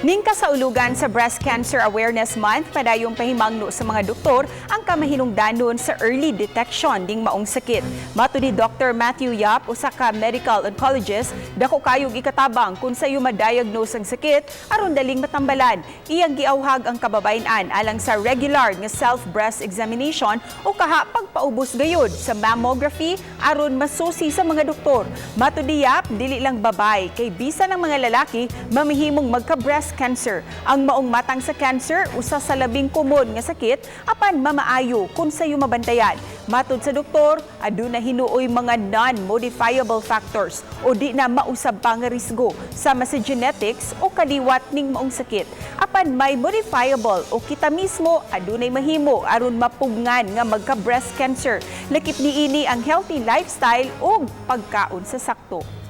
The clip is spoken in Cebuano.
Ning kasaulugan sa Breast Cancer Awareness Month, padayong pahimangno sa mga doktor ang kamahinungdanon sa early detection ning maong sakit. Matud ni Dr. Matthew Yap, usa ka medical oncologist, dako kayog ikatabang kung sayo ma-diagnose ang sakit aron daling matambalan. Iyang giawhag ang kababayen-an alang sa regular nga self-breast examination o kaha pagpaubos gayud sa mammography aron masusi sa mga doktor. Matud ni Yap, dili lang babay kay bisan ang mga lalaki mamihimong magka-breast cancer. Ang maong matang sa cancer usa sa labing komon nga sakit apan mamaayo kung sayo mabantayan. Matud sa doktor, aduna hinuoy mga non-modifiable factors o di na mausab pa nga risgo sama sa genetics o kaliwat ning maong sakit. Apan may modifiable o kita mismo adunay mahimo aron mapugngan nga magka-breast cancer. Lakip niini ang healthy lifestyle ug pagkaon sa sakto.